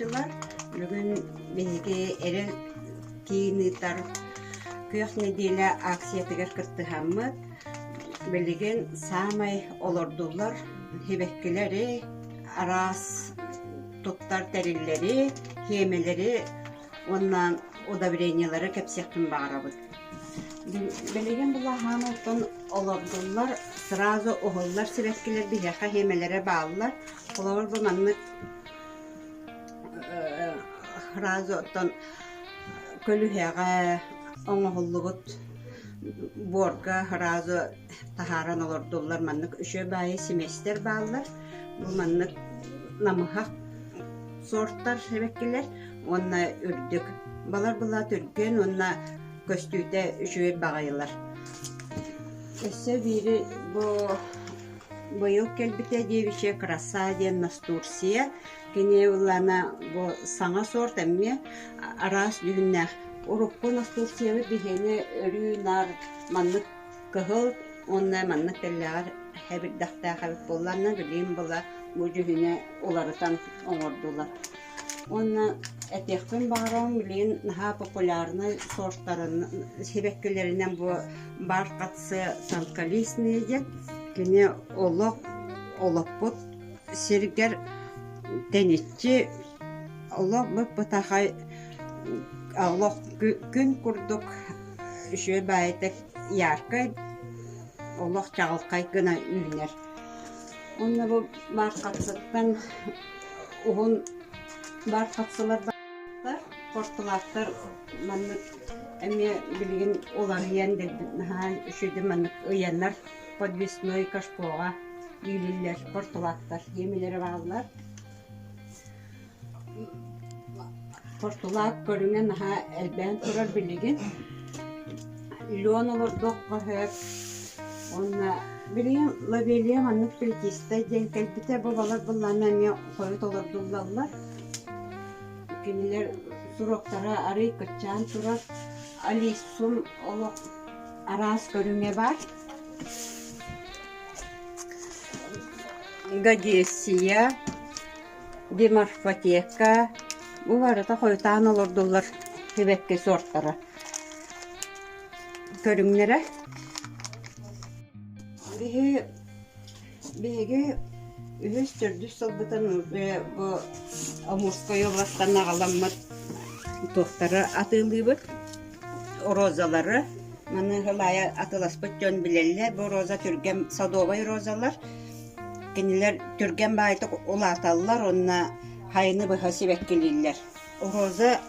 ааҕааччылар! Бүгүн биһиги Эрэл киин ыытар Күөх нэдиэлэ акциятыгар кыттыһаммыт, билигин саамай олордуллар сибэккилэри, араас туттар тэриллэри, тиэмэлэри уонна удобрениелары кэпсиэхпин баҕарабыт. Билигин былаһаан оттон олордуллар, сразу уһуллар сибэккилэр биһиэхэ сиэмэлэрэ бааллар. Холобур, бу маннык сразу оттон көлүһэҕэ оҥоһуллубут буорга сразу таһааран олордуллар маннык үчүгэй баайы симэстэр бааллар. Бу маннык намыһах сортар сибэккилэр уонна үрдүк. Балар была түргэн уонна көстүүтэ үчүгэй баҕайылар. Өссө биири бу быйыл кэлбитэ девичья краса диэн настурция. Кини ыллана бу саҥа сорт эмиэ араас дьүһүннээх. Урукку настурциябыт биһиэнэ өрүү наар маннык кыһыл уонна маннык тэллэҕэр сэбирдэхтээх эбит буоллаҕына, билигин была бу дьүһүнэ уларытан оҥордулар. Уонна этиэхпин баҕарабын, билигин наһаа популярнай сортарын сибэккилэринэн бу бархатцы тонколистные диэн кини олох олоппут сиргэр тэниччи олох бып-бытахай олох күн курдук үчүгэй баайытык яркай олох чаҕылхай гына үүнэр. Уонна бу бархатцыттан уһун бархатцылар бааллар, портулактар маннык эмиэ билигин уларыйан дэлби наһаа үчүгэйдик маннык ыйанар подвесной кашпоҕа иилиллэр портулактар диэмилэрэ бааллар. Портулак көрүҥэ наһаа элбээн турар билигин. Лен олордуохха сөп уонна билигин лобелия маннык плетистай диэн кэлбитэ бу балар былаана эмиэ хойут олордуллаллар. Кинилэр суруктара арыый кыччаан турар. Алиссум олох араас көрүҥэ баар. Гадессия Диморфотека бу барыта хойутаан олордуллар сибэкки суортара көрүҥнэрэ. Биһи биһиги үһүс төрдүс сылбытын бу Амурскай областан аҕаламмыт туохтары атыылыыбыт розалары маны сыл аайы атыыласпыт дьон билэллэр бу роза түргэн садовай розалар Кинилэр түргэн баайдык улааталлар уонна хайыны быһа сибэккилииллэр. Роза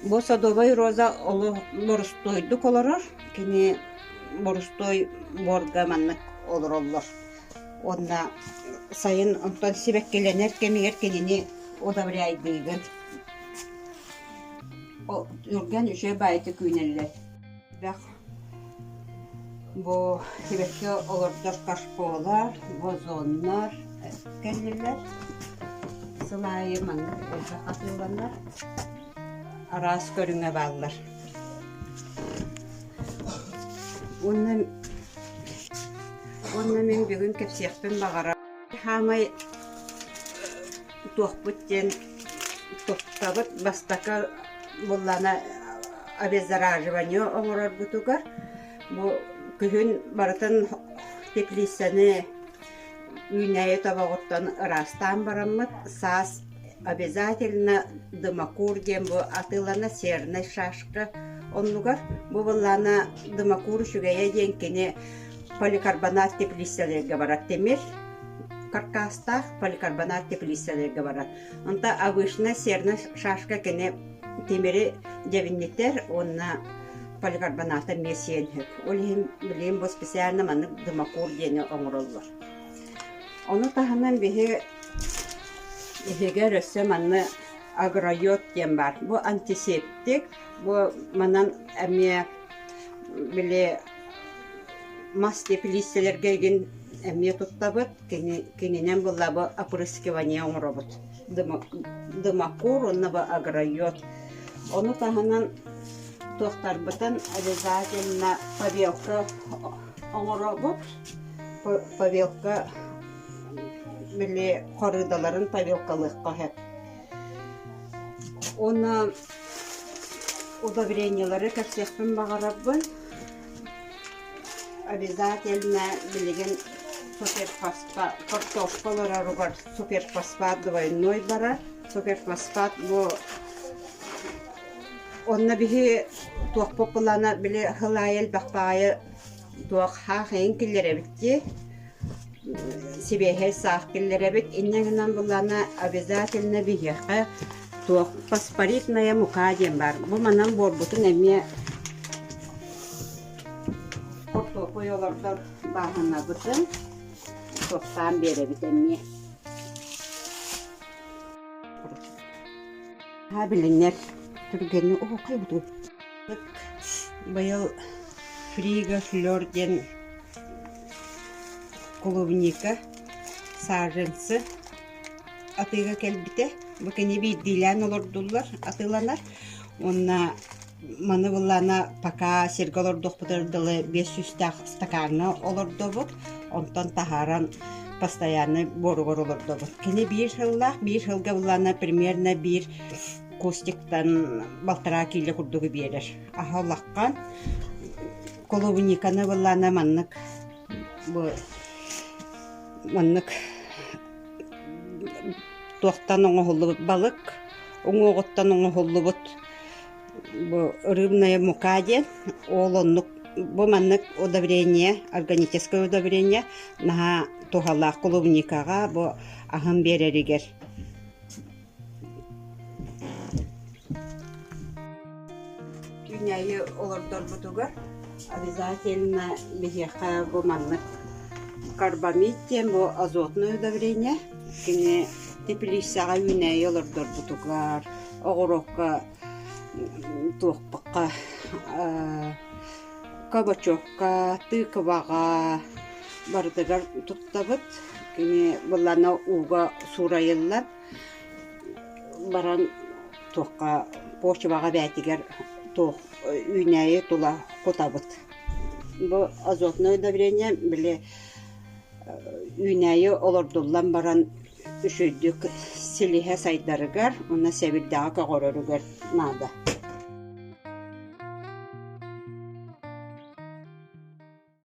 бу садовай роза олус борустуойдук олорор. Кини борустуой буорга маннык олороллор. Уонна сайын онтон сибэккилэнэр кэмигэр кинини удобряйдыыгын. Түргэн үчүгэй баайдык үүнэллэр. Элбэх Бу сибэкки олордор кашполар, вазоннар кэллилэр. Сыл аайы маннык элбэх атыыланар, араас көрүҥэ бааллар. Уонна уонна мин бүгүн кэпсиэхпин баҕарабын Хаамай туохпут диэн туттабыт бастакы буллана обеззараживание оҥорорбутугар бу күһүн барытын теплицаны үүнээйи тобоҕуттан ыраастаан бараммыт саас обязательно дымокур диэн бу атыылана сернай шашка оннугар бу былаана дымокур үчүгэйэ диэн кини поликарбонат теплицаларга барар тимир каркастаах поликарбонат теплицаларга барар. Онто обычно серная шашка кини тимири дьэбиннитэр уонна поликарбоната эмиэ сиэн сөп. Ол иһин билигин бу специально маннык дымокур диэни оҥороллор. Ону таһынан биһи иһигэр өссө манны агройод диэн баар. Бу антисептик, бу манан эмиэ били Мас теплииссэлэргэ игин эмиэ туттабыт, кининэн буолла бу опрыскивание оҥоробут. Дымокур уонна бу агройод. Ону таһынан туохтарбытын обязательно побелка оҥоробут. Побелка били хоруудаларын побелкалыахха сөп. Уонна удобрениелары кэпсиэхпин баҕарабын. Обязательно билигин суперфосфат картошка олороругар суперфосфат двойной барар. Суперфосфат бу онно биһи туохпут былаана били сыл аайы элбэх баҕайы туох хаах эйин киллэрэбит дии сибиэһэй саах киллэрэбит инньэ гынан былаана обязательно биһиэхэ туох фосфоритная мука диэн баар бу манан буорбутун эмиэ хортуоппуй олордор бааһынабытын туохтаан биэрэбит эмиэ Билиннэр түргэнник оһоххойбутун Быйыл фриго флер диэн клубника саженцы атыыга кэлбитэ. Бу кини биирдиилээн олордуллар, атыыланар. Уонна маны былаана пока сиргэ олордуохпутугар дылы 500-тээх стакаҥҥа олордобут. Онтон таһааран постоянно буоругар олордобут. Кини биир сыллаах, биир сылга былаана примерно биир кустиктан балтараа киилэ курдугу биэрэр. Аһа улаххан. Клубниканы былаана маннык бу маннык туохтан оҥоһуллубут балык уҥуоҕуттан оҥоһуллубут бу рыбная мука диэн ол оннук бу маннык удобрение органическое удобрение наһаа туһалаах клубникаҕа бу аһын биэрэригэр Үүнээйи олордорбутугар обязательно биһиэхэ бу маннык карбамид диэн бу азотное удобрение. Кини теплицаҕа үүнээйи олордорбутугар, оҕуруокка туохпакка кабачокка, тыкваҕа барытыгар туттабыт. Кини былаана ууга суурайыллар баран туохха почваҕа бээтигэр туох үүнээйи тула кутабыт. Бу азотное удобрение били үүнээйи олордуллан баран үчүгэйдик силиһэ сайдарыгар уонна сэбирдэҕэ көҕөрөрүгэр наада.